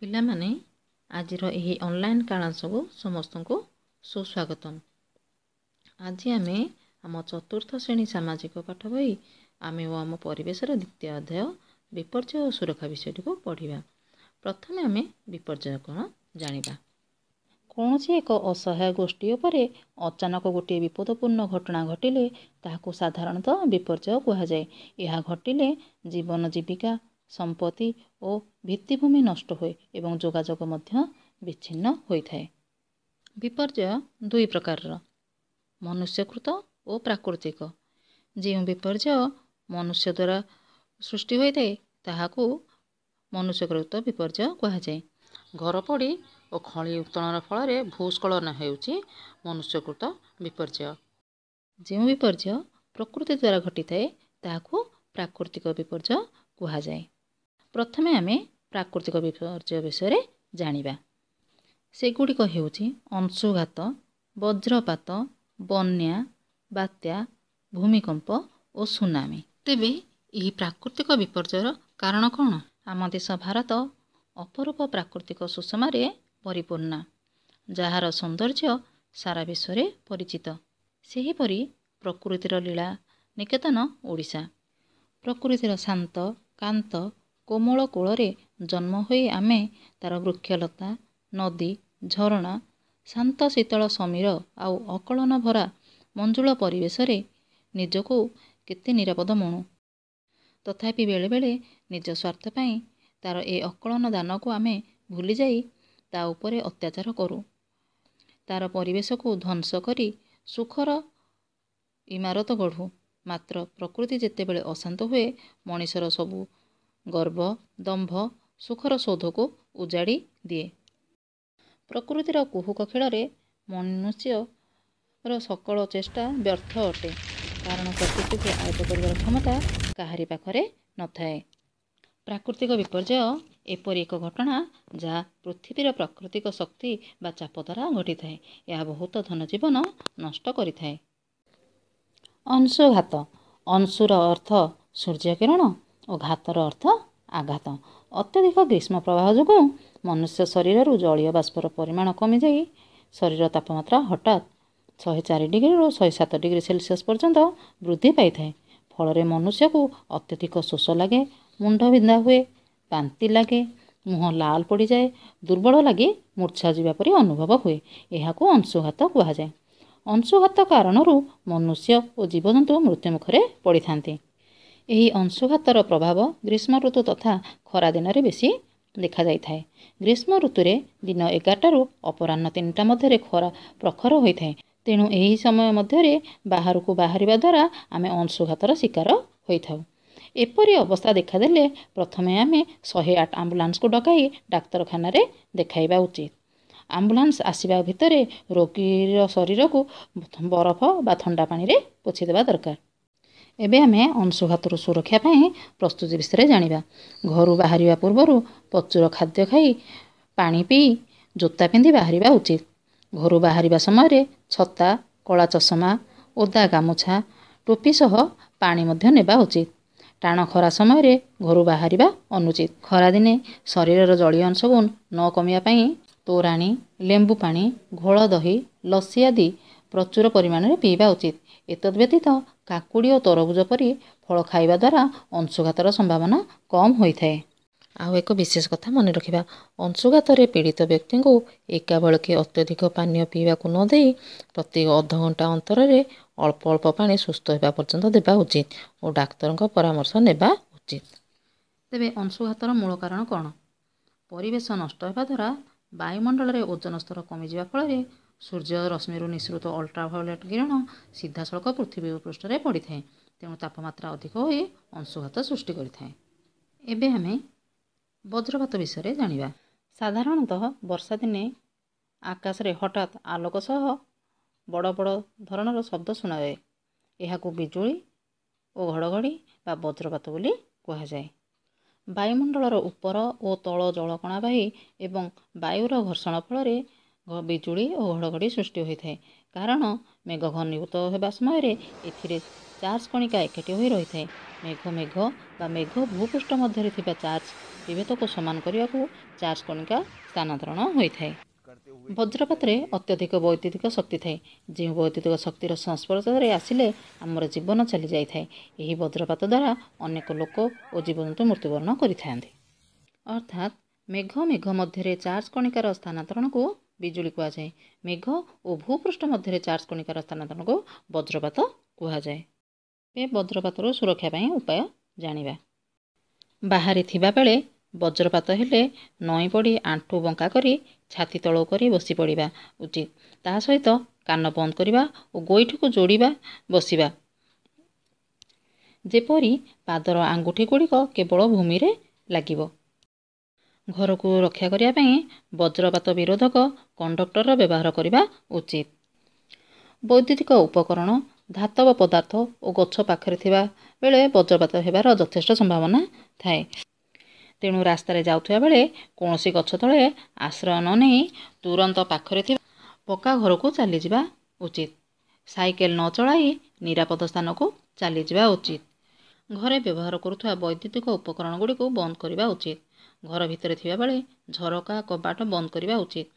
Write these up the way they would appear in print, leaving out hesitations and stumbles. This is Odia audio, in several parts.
ପିଲାମାନେ, ଆଜିର ଏହି ଅନଲାଇନ୍ କ୍ଲାସକୁ ସମସ୍ତଙ୍କୁ ସୁସ୍ୱାଗତମ। ଆଜି ଆମେ ଆମ ଚତୁର୍ଥ ଶ୍ରେଣୀ ସାମାଜିକ ପାଠ ବହି ଆମେ ଓ ଆମ ପରିବେଶର ଦ୍ୱିତୀୟ ଅଧ୍ୟାୟ ବିପର୍ଯ୍ୟୟ ଓ ସୁରକ୍ଷା ବିଷୟଟିକୁ ପଢ଼ିବା। ପ୍ରଥମେ ଆମେ ବିପର୍ଯ୍ୟୟ କ'ଣ ଜାଣିବା। କୌଣସି ଏକ ଅସହାୟ ଗୋଷ୍ଠୀ ଉପରେ ଅଚାନକ ଗୋଟିଏ ବିପଦପୂର୍ଣ୍ଣ ଘଟଣା ଘଟିଲେ ତାହାକୁ ସାଧାରଣତଃ ବିପର୍ଯ୍ୟୟ କୁହାଯାଏ। ଏହା ଘଟିଲେ ଜୀବନ, ଜୀବିକା, ସମ୍ପତ୍ତି ଓ ଭିତ୍ତିଭୂମି ନଷ୍ଟ ହୁଏ ଏବଂ ଯୋଗାଯୋଗ ମଧ୍ୟ ବିଚ୍ଛିନ୍ନ ହୋଇଥାଏ। ବିପର୍ଯ୍ୟୟ ଦୁଇ ପ୍ରକାରର, ମନୁଷ୍ୟକୃତ ଓ ପ୍ରାକୃତିକ। ଯେଉଁ ବିପର୍ଯ୍ୟୟ ମନୁଷ୍ୟ ଦ୍ୱାରା ସୃଷ୍ଟି ହୋଇଥାଏ, ତାହାକୁ ମନୁଷ୍ୟକୃତ ବିପର୍ଯ୍ୟୟ କୁହାଯାଏ। ଘର ପୋଡ଼ି ଓ ଖଣି ଉତ୍ତୋଳନ ଫଳରେ ଭୂସ୍ଖଳନ ହେଉଛି ମନୁଷ୍ୟକୃତ ବିପର୍ଯ୍ୟୟ। ଯେଉଁ ବିପର୍ଯ୍ୟୟ ପ୍ରକୃତି ଦ୍ୱାରା ଘଟିଥାଏ, ତାହାକୁ ପ୍ରାକୃତିକ ବିପର୍ଯ୍ୟୟ କୁହାଯାଏ। ପ୍ରଥମେ ଆମେ ପ୍ରାକୃତିକ ବିପର୍ଯ୍ୟୟ ବିଷୟରେ ଜାଣିବା। ସେଗୁଡ଼ିକ ହେଉଛି ଅଂଶୁଘାତ, ବଜ୍ରପାତ, ବନ୍ୟା, ବାତ୍ୟା, ଭୂମିକମ୍ପ ଓ ସୁନାମି। ତେବେ ଏହି ପ୍ରାକୃତିକ ବିପର୍ଯ୍ୟୟର କାରଣ କ'ଣ? ଆମ ଦେଶ ଭାରତ ଅପରୂପ ପ୍ରାକୃତିକ ସୁଷମାରେ ପରିପୂର୍ଣ୍ଣା, ଯାହାର ସୌନ୍ଦର୍ଯ୍ୟ ସାରା ବିଶ୍ୱରେ ପରିଚିତ। ସେହିପରି ପ୍ରକୃତିର ଲୀଳା ନିକେତନ ଓଡ଼ିଶା। ପ୍ରକୃତିର ଶାନ୍ତ କାନ୍ତ କୋମଳ କୋଳରେ ଜନ୍ମ ହୋଇ ଆମେ ତା'ର ବୃକ୍ଷଲତା, ନଦୀ, ଝରଣା, ଶାନ୍ତ ଶୀତଳ ସମୀର ଆଉ ଅକଳନ ଭରା ମଞ୍ଜୁଳ ପରିବେଶରେ ନିଜକୁ କେତେ ନିରାପଦ ମଣୁ। ତଥାପି ବେଳେବେଳେ ନିଜ ସ୍ୱାର୍ଥ ପାଇଁ ତା'ର ଏ ଅକଳନ ଦାନକୁ ଆମେ ଭୁଲିଯାଇ ତା ଉପରେ ଅତ୍ୟାଚାର କରୁ, ତା'ର ପରିବେଶକୁ ଧ୍ୱଂସ କରି ସୁଖର ଇମାରତ ଗଢ଼ୁ। ମାତ୍ର ପ୍ରକୃତି ଯେତେବେଳେ ଅଶାନ୍ତ ହୁଏ, ମଣିଷର ସବୁ ଗର୍ବ, ଦମ୍ଭ, ସୁଖର ସୌଧକୁ ଉଜାଡ଼ି ଦିଏ। ପ୍ରକୃତିର କୁହୁକ ଖେଳରେ ମନୁଷ୍ୟର ସକଳ ଚେଷ୍ଟା ବ୍ୟର୍ଥ ଅଟେ, କାରଣ ପ୍ରକୃତିକୁ ଆୟତ୍ତ କରିବାର କ୍ଷମତା କାହାରି ପାଖରେ ନଥାଏ। ପ୍ରାକୃତିକ ବିପର୍ଯ୍ୟୟ ଏପରି ଏକ ଘଟଣା ଯାହା ପୃଥିବୀର ପ୍ରାକୃତିକ ଶକ୍ତି ବା ଚାପ ଦ୍ୱାରା ଘଟିଥାଏ। ଏହା ବହୁତ ଧନଜୀବନ ନଷ୍ଟ କରିଥାଏ। ଅଂଶୁଘାତ। ଅଂଶୁର ଅର୍ଥ ସୂର୍ଯ୍ୟକିରଣ ଓ ଘାତର ଅର୍ଥ ଆଘାତ। ଅତ୍ୟଧିକ ଗ୍ରୀଷ୍ମ ପ୍ରବାହ ଯୋଗୁଁ ମନୁଷ୍ୟ ଶରୀରରୁ ଜଳୀୟ ବାଷ୍ପର ପରିମାଣ କମିଯାଇ ଶରୀର ତାପମାତ୍ରା ହଠାତ୍ 104 ଡିଗ୍ରୀରୁ 107 ଡିଗ୍ରୀ ସେଲସିୟସ୍ ପର୍ଯ୍ୟନ୍ତ ବୃଦ୍ଧି ପାଇଥାଏ। ଫଳରେ ମନୁଷ୍ୟକୁ ଅତ୍ୟଧିକ ଶୋଷ ଲାଗେ, ମୁଣ୍ଡ ବିନ୍ଧା ହୁଏ, ବାନ୍ତି ଲାଗେ, ମୁହଁ ଲାଲ ପଡ଼ିଯାଏ, ଦୁର୍ବଳ ଲାଗି ମୂର୍ଚ୍ଛା ଯିବା ପରି ଅନୁଭବ ହୁଏ। ଏହାକୁ ଅଂଶୁଘାତ କୁହାଯାଏ। ଅଂଶୁଘାତ କାରଣରୁ ମନୁଷ୍ୟ ଓ ଜୀବଜନ୍ତୁ ମୃତ୍ୟୁମୁଖରେ ପଡ଼ିଥାନ୍ତି। ଏହି ଅଂଶୁଘାତର ପ୍ରଭାବ ଗ୍ରୀଷ୍ମ ଋତୁ ତଥା ଖରାଦିନରେ ବେଶୀ ଦେଖାଯାଇଥାଏ। ଗ୍ରୀଷ୍ମ ଋତୁରେ ଦିନ 11ଟାରୁ ଅପରାହ୍ନ 3ଟା ମଧ୍ୟରେ ଖରା ପ୍ରଖର ହୋଇଥାଏ। ତେଣୁ ଏହି ସମୟ ମଧ୍ୟରେ ବାହାରକୁ ବାହାରିବା ଦ୍ୱାରା ଆମେ ଅଂଶୁଘାତର ଶିକାର ହୋଇଥାଉ। ଏପରି ଅବସ୍ଥା ଦେଖାଦେଲେ ପ୍ରଥମେ ଆମେ 108 ଆମ୍ବୁଲାନ୍ସକୁ ଡକାଇ ଡାକ୍ତରଖାନାରେ ଦେଖାଇବା ଉଚିତ। ଆମ୍ବୁଲାନ୍ସ ଆସିବା ଭିତରେ ରୋଗୀର ଶରୀରକୁ ବରଫ ବା ଥଣ୍ଡା ପାଣିରେ ପୋଛିଦେବା ଦରକାର। ଏବେ ଆମେ ଅଂଶୁଘାତରୁ ସୁରକ୍ଷା ପାଇଁ ପ୍ରସ୍ତୁତି ବିଷୟରେ ଜାଣିବା। ଘରୁ ବାହାରିବା ପୂର୍ବରୁ ପ୍ରଚୁର ଖାଦ୍ୟ ଖାଇ, ପାଣି ପିଇ, ଜୋତା ପିନ୍ଧି ବାହାରିବା ଉଚିତ। ଘରୁ ବାହାରିବା ସମୟରେ ଛତା, କଳା ଚଷମା, ଓଦା ଗାମୁଛା, ଟୋପି ସହ ପାଣି ମଧ୍ୟ ନେବା ଉଚିତ। ଟାଣ ଖରା ସମୟରେ ଘରୁ ବାହାରିବା ଅନୁଚିତ। ଖରାଦିନେ ଶରୀରର ଜଳୀୟ ଅଂଶକୁ ନ କମିବା ପାଇଁ ତୋରାଣି, ଲେମ୍ବୁ ପାଣି, ଘୋଳ ଦହି, ଲସି ଆଦି ପ୍ରଚୁର ପରିମାଣରେ ପିଇବା ଉଚିତ। ଏତଦ୍ ବ୍ୟତୀତ କାକୁଡ଼ି ଓ ତରଭୁଜ ପରି ଫଳ ଖାଇବା ଦ୍ୱାରା ଅଂଶୁଘାତର ସମ୍ଭାବନା କମ୍ ହୋଇଥାଏ। ଆଉ ଏକ ବିଶେଷ କଥା ମନେ ରଖିବା, ଅଂଶୁଘାତରେ ପୀଡ଼ିତ ବ୍ୟକ୍ତିଙ୍କୁ ଏକାବେଳକେ ଅତ୍ୟଧିକ ପାନୀୟ ପିଇବାକୁ ନ ଦେଇ ପ୍ରତି ଅଧଘଣ୍ଟା ଅନ୍ତରରେ ଅଳ୍ପ ଅଳ୍ପ ପାଣି ସୁସ୍ଥ ହେବା ପର୍ଯ୍ୟନ୍ତ ଦେବା ଉଚିତ ଓ ଡାକ୍ତରଙ୍କ ପରାମର୍ଶ ନେବା ଉଚିତ। ତେବେ ଅଂଶୁଘାତର ମୂଳ କାରଣ କ'ଣ? ପରିବେଶ ନଷ୍ଟ ହେବା ଦ୍ୱାରା ବାୟୁମଣ୍ଡଳରେ ଓଜନ ସ୍ତର କମିଯିବା ଫଳରେ ସୂର୍ଯ୍ୟ ରଶ୍ମିରୁ ନିଃସୃତ ଅଲ୍ଟ୍ରାଭାୟୋଲେଟ୍ କିରଣ ସିଧାସଳଖ ପୃଥିବୀ ପୃଷ୍ଠରେ ପଡ଼ିଥାଏ। ତେଣୁ ତାପମାତ୍ରା ଅଧିକ ହୋଇ ଅଂଶୁଘାତ ସୃଷ୍ଟି କରିଥାଏ। ଏବେ ଆମେ ବଜ୍ରପାତ ବିଷୟରେ ଜାଣିବା। ସାଧାରଣତଃ ବର୍ଷା ଦିନେ ଆକାଶରେ ହଠାତ୍ ଆଲୋକ ସହ ବଡ଼ ବଡ଼ ଧରଣର ଶବ୍ଦ ଶୁଣାଯାଏ। ଏହାକୁ ବିଜୁଳି ଓ ଘଡ଼ଘଡ଼ି ବା ବଜ୍ରପାତ ବୋଲି କୁହାଯାଏ। ବାୟୁମଣ୍ଡଳର ଉପର ଓ ତଳ ଜଳକଣାବାହୀ ଏବଂ ବାୟୁର ଘର୍ଷଣ ଫଳରେ ବିଜୁଳି ଓ ଘଡ଼ଘଡ଼ି ସୃଷ୍ଟି ହୋଇଥାଏ, କାରଣ ମେଘ ଘନୀଭୂତ ହେବା ସମୟରେ ଏଥିରେ ଚାର୍ଜ କଣିକା ଏକାଠି ହୋଇ ରହିଥାଏ। ମେଘ ମେଘ ବା ମେଘ ଭୂପୃଷ୍ଠ ମଧ୍ୟରେ ଥିବା ଚାର୍ଜ ବିଭେଦକୁ ସମାନ କରିବାକୁ ଚାର୍ଜ କଣିକା ସ୍ଥାନାନ୍ତରଣ ହୋଇଥାଏ। ବଜ୍ରପାତରେ ଅତ୍ୟଧିକ ବୈଦ୍ୟୁତିକ ଶକ୍ତି ଥାଏ, ଯେଉଁ ବୈଦ୍ୟୁତିକ ଶକ୍ତିର ସଂସ୍ପର୍ଶରେ ଆସିଲେ ଆମର ଜୀବନ ଚାଲି ଯାଇଥାଏ। ଏହି ବଜ୍ରପାତ ଦ୍ୱାରା ଅନେକ ଲୋକ ଓ ଜୀବଜନ୍ତୁ ମୃତ୍ୟୁବରଣ କରିଥାନ୍ତି। ଅର୍ଥାତ୍ ମେଘ ମେଘ ମଧ୍ୟରେ ଚାର୍ଜ କଣିକାର ସ୍ଥାନାନ୍ତରଣକୁ ବିଜୁଳି କୁହାଯାଏ। ମେଘ ଓ ଭୂପୃଷ୍ଠ ମଧ୍ୟରେ ଚାର୍ଜ କଣିକାର ସ୍ଥାନାନ୍ତରଣକୁ ବଜ୍ରପାତ କୁହାଯାଏ। ଏବେ ବଜ୍ରପାତରୁ ସୁରକ୍ଷା ପାଇଁ ଉପାୟ ଜାଣିବା। ବାହାରେ ଥିବାବେଳେ ବଜ୍ରପାତ ହେଲେ ନଇଁ ପଡ଼ି ଆଣ୍ଠୁ ବଙ୍କା କରି ଛାତି ତଳକୁ କରି ବସି ପଡ଼ିବା ଉଚିତ। ତା ସହିତ କାନ ବନ୍ଦ କରିବା ଓ ଗୋଇଠିକୁ ଯୋଡ଼ିବା ବସିବା, ଯେପରି ପାଦର ଆଙ୍ଗୁଠି ଗୁଡ଼ିକ କେବଳ ଭୂମିରେ ଲାଗିବ। ଘରକୁ ରକ୍ଷା କରିବା ପାଇଁ ବଜ୍ରପାତ ବିରୋଧକ କଣ୍ଡକ୍ଟରର ବ୍ୟବହାର କରିବା ଉଚିତ। ବୈଦ୍ୟୁତିକ ଉପକରଣ, ଧାତବ ପଦାର୍ଥ ଓ ଗଛ ପାଖରେ ଥିବା ବେଳେ ବଜ୍ରପାତ ହେବାର ଯଥେଷ୍ଟ ସମ୍ଭାବନା ଥାଏ। ତେଣୁ ରାସ୍ତାରେ ଯାଉଥିବା ବେଳେ କୌଣସି ଗଛ ତଳେ ଆଶ୍ରୟ ନ ନେଇ ତୁରନ୍ତ ପାଖରେ ଥିବା ପକ୍କା ଘରକୁ ଚାଲିଯିବା ଉଚିତ। ସାଇକେଲ ନ ଚଳାଇ ନିରାପଦ ସ୍ଥାନକୁ ଚାଲିଯିବା ଉଚିତ। ଘରେ ବ୍ୟବହାର କରୁଥିବା ବୈଦ୍ୟୁତିକ ଉପକରଣ ଗୁଡ଼ିକୁ ବନ୍ଦ କରିବା ଉଚିତ। ଘର ଭିତରେ ଥିବାବେଳେ ଝରକା କବାଟ ବନ୍ଦ କରିବା ଉଚିତ।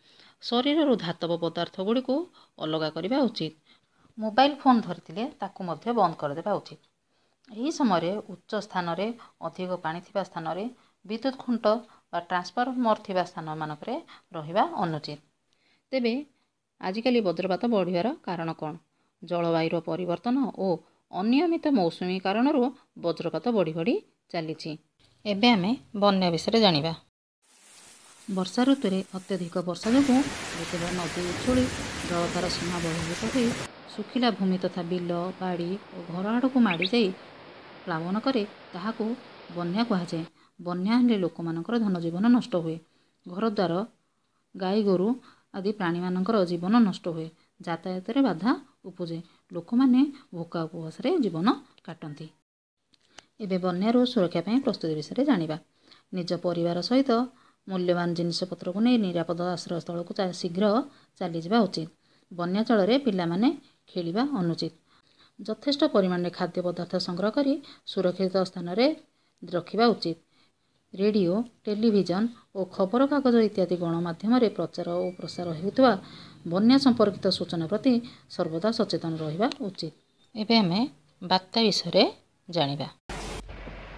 ଶରୀରରୁ ଧାତବ ପଦାର୍ଥ ଗୁଡ଼ିକୁ ଅଲଗା କରିବା ଉଚିତ। ମୋବାଇଲ ଫୋନ୍ ଧରିଥିଲେ ତାକୁ ମଧ୍ୟ ବନ୍ଦ କରିଦେବା ଉଚିତ। ଏହି ସମୟରେ ଉଚ୍ଚ ସ୍ଥାନରେ, ଅଧିକ ପାଣି ଥିବା ସ୍ଥାନରେ, ବିଦ୍ୟୁତ ଖୁଣ୍ଟ ବା ଟ୍ରାନ୍ସଫର୍ମର ଥିବା ସ୍ଥାନମାନଙ୍କରେ ରହିବା ଅନୁଚିତ। ତେବେ ଆଜିକାଲି ବଜ୍ରପାତ ବଢ଼ିବାର କାରଣ କ'ଣ? ଜଳବାୟୁର ପରିବର୍ତ୍ତନ ଓ ଅନିୟମିତ ମୌସୁମୀ କାରଣରୁ ବଜ୍ରପାତ ବଢ଼ି ବଢ଼ି ଚାଲିଛି। ଏବେ ଆମେ ବନ୍ୟା ବିଷୟରେ ଜାଣିବା। ବର୍ଷା ଋତୁରେ ଅତ୍ୟଧିକ ବର୍ଷା ଯୋଗୁଁ ଯେତେବେଳେ ନଦୀ ଉଛୁଳି ଜଳ ତା'ର ସୀମା ବହିର୍ଭୂତ ହୋଇ ଶୁଖିଲା ଭୂମି ତଥା ବିଲ, ବାଡ଼ି ଓ ଘର ଆଡ଼କୁ ମାଡ଼ିଯାଇ ପ୍ଲାବନ କରେ, ତାହାକୁ ବନ୍ୟା କୁହାଯାଏ। ବନ୍ୟା ହେଲେ ଲୋକମାନଙ୍କର ଧନଜୀବନ ନଷ୍ଟ ହୁଏ। ଘରଦ୍ୱାର, ଗାଈ ଗୋରୁ ଆଦି ପ୍ରାଣୀମାନଙ୍କର ଜୀବନ ନଷ୍ଟ ହୁଏ। ଯାତାୟାତରେ ବାଧା ଉପୁଜେ। ଲୋକମାନେ ଭୋକା ଉପବାସରେ ଜୀବନ କାଟନ୍ତି। ଏବେ ବନ୍ୟାରୁ ସୁରକ୍ଷା ପାଇଁ ପ୍ରସ୍ତୁତି ବିଷୟରେ ଜାଣିବା। ନିଜ ପରିବାର ସହିତ ମୂଲ୍ୟବାନ ଜିନିଷପତ୍ରକୁ ନେଇ ନିରାପଦ ଆଶ୍ରୟସ୍ଥଳକୁ ଶୀଘ୍ର ଚାଲିଯିବା ଉଚିତ। ବନ୍ୟା ଜଳରେ ପିଲାମାନେ ଖେଳିବା ଅନୁଚିତ। ଯଥେଷ୍ଟ ପରିମାଣରେ ଖାଦ୍ୟ ପଦାର୍ଥ ସଂଗ୍ରହ କରି ସୁରକ୍ଷିତ ସ୍ଥାନରେ ରଖିବା ଉଚିତ। ରେଡ଼ିଓ, ଟେଲିଭିଜନ ଓ ଖବରକାଗଜ ଇତ୍ୟାଦି ଗଣମାଧ୍ୟମରେ ପ୍ରଚାର ଓ ପ୍ରସାର ହେଉଥିବା ବନ୍ୟା ସମ୍ପର୍କିତ ସୂଚନା ପ୍ରତି ସର୍ବଦା ସଚେତନ ରହିବା ଉଚିତ। ଏବେ ଆମେ ବାତ୍ୟା ବିଷୟରେ ଜାଣିବା।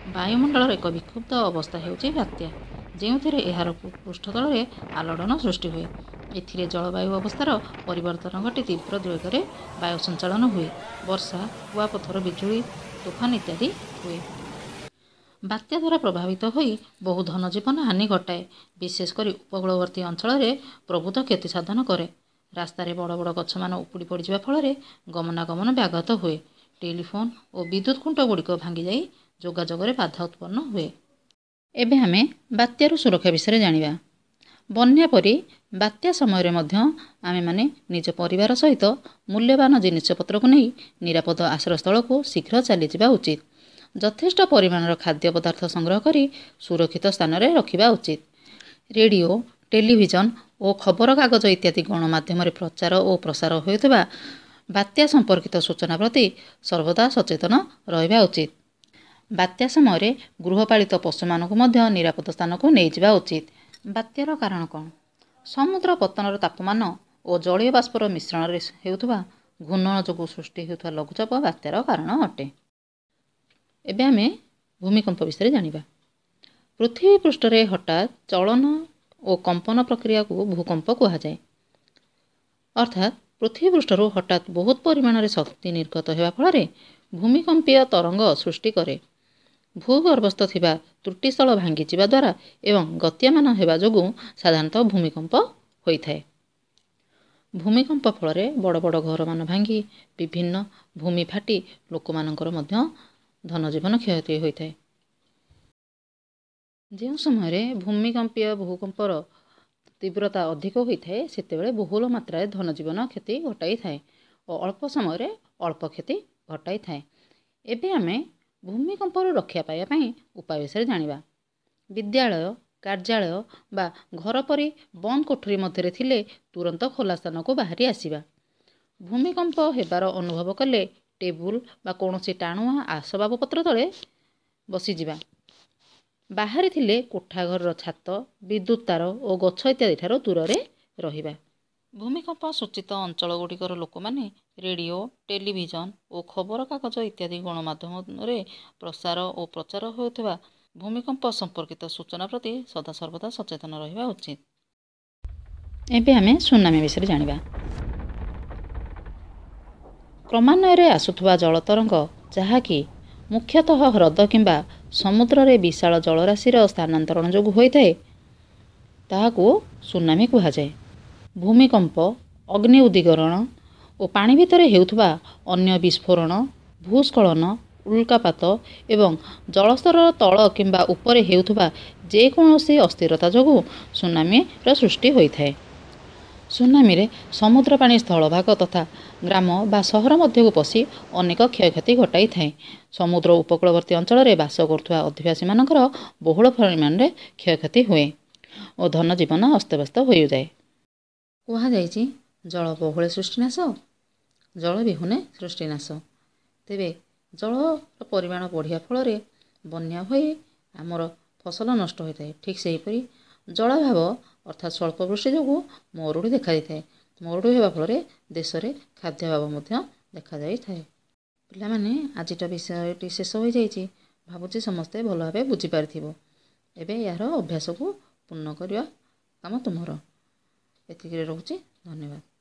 ବାୟୁମଣ୍ଡଳର ଏକ ବିକ୍ଷୁବ୍ଧ ଅବସ୍ଥା ହେଉଛି ବାତ୍ୟା, ଯେଉଁଥିରେ ଏହାର ପୃଷ୍ଠତଳରେ ଆଲୋଡ଼ନ ସୃଷ୍ଟି ହୁଏ। ଏଥିରେ ଜଳବାୟୁ ଅବସ୍ଥାର ପରିବର୍ତ୍ତନ ଘଟି ତୀବ୍ର ବେଗରେ ବାୟୁ ସଞ୍ଚାଳନ ହୁଏ। ବର୍ଷା, କୁଆପଥର, ବିଜୁଳି, ତୋଫାନ ଇତ୍ୟାଦି ହୁଏ। ବାତ୍ୟା ଦ୍ୱାରା ପ୍ରଭାବିତ ହୋଇ ବହୁ ଧନଜୀବନ ହାନି ଘଟାଏ। ବିଶେଷ କରି ଉପକୂଳବର୍ତ୍ତୀ ଅଞ୍ଚଳରେ ପ୍ରଭୂତ କ୍ଷତି ସାଧନ କରେ। ରାସ୍ତାରେ ବଡ଼ ବଡ଼ ଗଛମାନ ଉପୁଡ଼ି ପଡ଼ିଯିବା ଫଳରେ ଗମନାଗମନ ବ୍ୟାଘାତ ହୁଏ। ଟେଲିଫୋନ୍ ଓ ବିଦ୍ୟୁତ ଖୁଣ୍ଟ ଗୁଡ଼ିକ ଭାଙ୍ଗିଯାଇ ଯୋଗାଯୋଗରେ ବାଧା ଉତ୍ପନ୍ନ ହୁଏ। ଏବେ ଆମେ ବାତ୍ୟାରୁ ସୁରକ୍ଷା ବିଷୟରେ ଜାଣିବା। ବନ୍ୟା ପରି ବାତ୍ୟା ସମୟରେ ମଧ୍ୟ ଆମେମାନେ ନିଜ ପରିବାର ସହିତ ମୂଲ୍ୟବାନ ଜିନିଷପତ୍ରକୁ ନେଇ ନିରାପଦ ଆଶ୍ରୟସ୍ଥଳକୁ ଶୀଘ୍ର ଚାଲିଯିବା ଉଚିତ। ଯଥେଷ୍ଟ ପରିମାଣର ଖାଦ୍ୟ ପଦାର୍ଥ ସଂଗ୍ରହ କରି ସୁରକ୍ଷିତ ସ୍ଥାନରେ ରଖିବା ଉଚିତ। ରେଡ଼ିଓ, ଟେଲିଭିଜନ ଓ ଖବରକାଗଜ ଇତ୍ୟାଦି ଗଣମାଧ୍ୟମରେ ପ୍ରଚାର ଓ ପ୍ରସାର ହେଉଥିବା ବାତ୍ୟା ସମ୍ପର୍କିତ ସୂଚନା ପ୍ରତି ସର୍ବଦା ସଚେତନ ରହିବା ଉଚିତ। ବାତ୍ୟା ସମୟରେ ଗୃହପାଳିତ ପଶୁମାନଙ୍କୁ ମଧ୍ୟ ନିରାପଦ ସ୍ଥାନକୁ ନେଇଯିବା ଉଚିତ। ବାତ୍ୟାର କାରଣ କ'ଣ? ସମୁଦ୍ର ପତ୍ତନର ତାପମାନ ଓ ଜଳୀୟ ବାଷ୍ପର ମିଶ୍ରଣରେ ହେଉଥିବା ଘୂର୍ଣ୍ଣନ ଯୋଗୁଁ ସୃଷ୍ଟି ହେଉଥିବା ଲଘୁଚାପ ବାତ୍ୟାର କାରଣ ଅଟେ। ଏବେ ଆମେ ଭୂମିକମ୍ପ ବିଷୟରେ ଜାଣିବା। ପୃଥିବୀ ପୃଷ୍ଠରେ ହଠାତ୍ ଚଳନ ଓ କମ୍ପନ ପ୍ରକ୍ରିୟାକୁ ଭୂକମ୍ପ କୁହାଯାଏ। ଅର୍ଥାତ୍ ପୃଥିବୀ ପୃଷ୍ଠରୁ ହଠାତ୍ ବହୁତ ପରିମାଣରେ ଶକ୍ତି ନିର୍ଗତ ହେବା ଫଳରେ ଭୂମିକମ୍ପୀୟ ତରଙ୍ଗ ସୃଷ୍ଟି କରେ। ଭୂଗର୍ଭସ୍ଥ ଥିବା ତ୍ରୁଟିସ୍ଥଳ ଭାଙ୍ଗିଯିବା ଦ୍ୱାରା ଏବଂ ଗତୀୟମାନ ହେବା ଯୋଗୁଁ ସାଧାରଣତଃ ଭୂମିକମ୍ପ ହୋଇଥାଏ। ଭୂମିକମ୍ପ ଫଳରେ ବଡ଼ ବଡ଼ ଘରମାନ ଭାଙ୍ଗି, ବିଭିନ୍ନ ଭୂମି ଫାଟି ଲୋକମାନଙ୍କର ମଧ୍ୟ ଧନଜୀବନ କ୍ଷତି ହୋଇଥାଏ। ଯେଉଁ ସମୟରେ ଭୂମିକମ୍ପୀୟ ଭୂକମ୍ପର ତୀବ୍ରତା ଅଧିକ ହୋଇଥାଏ, ସେତେବେଳେ ବହୁଳ ମାତ୍ରାରେ ଧନଜୀବନ କ୍ଷତି ଘଟାଇଥାଏ ଓ ଅଳ୍ପ ସମୟରେ ଅଳ୍ପ କ୍ଷତି ଘଟାଇଥାଏ। ଏବେ ଆମେ ଭୂମିକମ୍ପରୁ ରକ୍ଷା ପାଇବା ପାଇଁ ଉପାୟ ବିଷୟରେ ଜାଣିବା। ବିଦ୍ୟାଳୟ, କାର୍ଯ୍ୟାଳୟ ବା ଘର ପରି ବନ୍ଦ କୋଠରୀ ମଧ୍ୟରେ ଥିଲେ ତୁରନ୍ତ ଖୋଲା ସ୍ଥାନକୁ ବାହାରି ଆସିବା। ଭୂମିକମ୍ପ ହେବାର ଅନୁଭବ କଲେ ଟେବୁଲ ବା କୌଣସି ଟାଣୁଆ ଆସବାବପତ୍ର ତଳେ ବସିଯିବା। ବାହାରେ ଥିଲେ କୋଠା ଘରର ଛାତ, ବିଦ୍ୟୁତ ତାର ଓ ଗଛ ଇତ୍ୟାଦି ଠାରୁ ଦୂରରେ ରହିବା। ଭୂମିକମ୍ପ ସୂଚିତ ଅଞ୍ଚଳ ଗୁଡ଼ିକର ଲୋକମାନେ ରେଡ଼ିଓ, ଟେଲିଭିଜନ ଓ ଖବରକାଗଜ ଇତ୍ୟାଦି ଗଣମାଧ୍ୟମରେ ପ୍ରସାର ଓ ପ୍ରଚାର ହେଉଥିବା ଭୂମିକମ୍ପ ସମ୍ପର୍କିତ ସୂଚନା ପ୍ରତି ସଦାସର୍ବଦା ସଚେତନ ରହିବା ଉଚିତ। ଏବେ ଆମେ ସୁନାମି ବିଷୟରେ ଜାଣିବା। କ୍ରମାନ୍ୱୟରେ ଆସୁଥିବା ଜଳତରଙ୍ଗ, ଯାହାକି ମୁଖ୍ୟତଃ ହ୍ରଦ କିମ୍ବା ସମୁଦ୍ରରେ ବିଶାଳ ଜଳରାଶିର ସ୍ଥାନାନ୍ତରଣ ଯୋଗୁଁ ହୋଇଥାଏ, ତାହାକୁ ସୁନାମି କୁହାଯାଏ। ଭୂମିକମ୍ପ, ଅଗ୍ନି ଉଦ୍ଗୀରଣ ଓ ପାଣି ଭିତରେ ହେଉଥିବା ଅନ୍ୟ ବିସ୍ଫୋରଣ, ଭୂସ୍ଖଳନ, ଉଲ୍କାପାତ ଏବଂ ଜଳସ୍ତରର ତଳ କିମ୍ବା ଉପରେ ହେଉଥିବା ଯେକୌଣସି ଅସ୍ଥିରତା ଯୋଗୁଁ ସୁନାମିର ସୃଷ୍ଟି ହୋଇଥାଏ। ସୁନାମିରେ ସମୁଦ୍ର ପାଣି ସ୍ଥଳଭାଗ ତଥା ଗ୍ରାମ ବା ସହର ମଧ୍ୟକୁ ପଶି ଅନେକ କ୍ଷୟକ୍ଷତି ଘଟାଇଥାଏ। ସମୁଦ୍ର ଉପକୂଳବର୍ତ୍ତୀ ଅଞ୍ଚଳରେ ବାସ କରୁଥିବା ଅଧିବାସୀମାନଙ୍କର ବହୁଳ ପରିମାଣରେ କ୍ଷୟକ୍ଷତି ହୁଏ ଓ ଧନଜୀବନ ଅସ୍ତବ୍ୟସ୍ତ ହୋଇଯାଏ। କୁହାଯାଇଛି, ଜଳ ବହୁଳେ ସୃଷ୍ଟିନାଶ, ଜଳ ବିହୁନେ ସୃଷ୍ଟିନାଶ। ତେବେ ଜଳର ପରିମାଣ ବଢ଼ିବା ଫଳରେ ବନ୍ୟା ହୋଇ ଆମର ଫସଲ ନଷ୍ଟ ହୋଇଥାଏ। ଠିକ୍ ସେହିପରି ଜଳାଭାବ ଅର୍ଥାତ୍ ସ୍ୱଳ୍ପ ବୃଷ୍ଟି ଯୋଗୁଁ ମରୁଡ଼ି ଦେଖାଦେଇଥାଏ। ମରୁଡ଼ି ହେବା ଫଳରେ ଦେଶରେ ଖାଦ୍ୟାଭାବ ମଧ୍ୟ ଦେଖାଯାଇଥାଏ। ପିଲାମାନେ, ଆଜିର ବିଷୟଟି ଶେଷ ହୋଇଯାଇଛି। ଭାବୁଛି ସମସ୍ତେ ଭଲ ଭାବେ ବୁଝିପାରିଥିବ। ଏବେ ଏହାର ଅଭ୍ୟାସକୁ ପୂର୍ଣ୍ଣ କରିବା କାମ ତୁମର। ଏତିକିରେ ରହୁଛି, ଧନ୍ୟବାଦ।